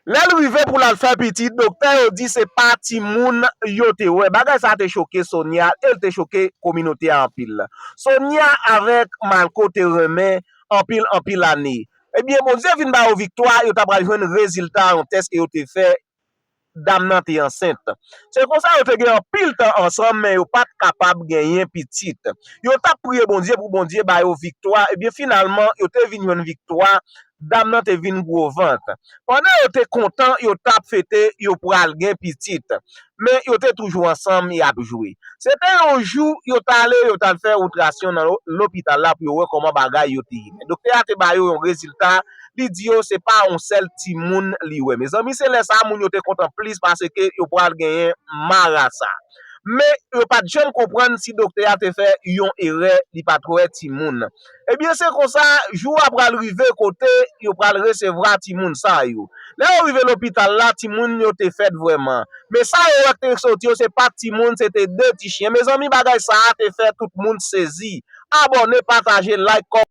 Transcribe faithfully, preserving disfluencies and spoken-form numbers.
Lè l rive pou l al fè pitit, doktè yo di se pa timoun yo te wè. Bagay sa a te choke Sonia e l te choke kominote a anpil. Sonia avèk Malko te renmen anpil, anpil ane. Ebyen, Bondye vin ba yo viktwa, yo ta pral jwenn rezilta yon tès ke yo te fè, dam nan te ansent. Se konsa yo te gen anpil tan ansanm, men yo pa t kapab genyen pitit. Yo t ap priye Bondye pou Bondye ba yo viktwa, ebyen, finalman, yo te vin jwenn viktwa, dam nan te vin gwo vant. Pandan yo te kontan, yo t ap fete, yo pral gen pitit. Men yo te toujou ansanm, y ap jwe. Se te yon jou, yo t ale, yo t al fè operasyon nan lo-, lopital la pou yo wè kòman bagay yo te ye. Men doktè a te ba yo yon rezilta, li di yo se pa yon sèl timoun li wè. Mezanmi, se lè sa a moun yo te kontan plis paske yo pral genyen marasa. Men yo pa t janm konprann si doktè a te fè yon erè, li pa t wè timoun. Ebyen, se konsa, jou a pral rive kote yo pral resevwa timoun sa yo. Lè yo rive lopital la, timoun yo te fèt vrèman. Men sa yo wè k te soti yo, se pa t timoun, se te de ti chen. Mezanmi, bagay sa a te fè tout moun sezi. Abòne, pataje, like, kòmante.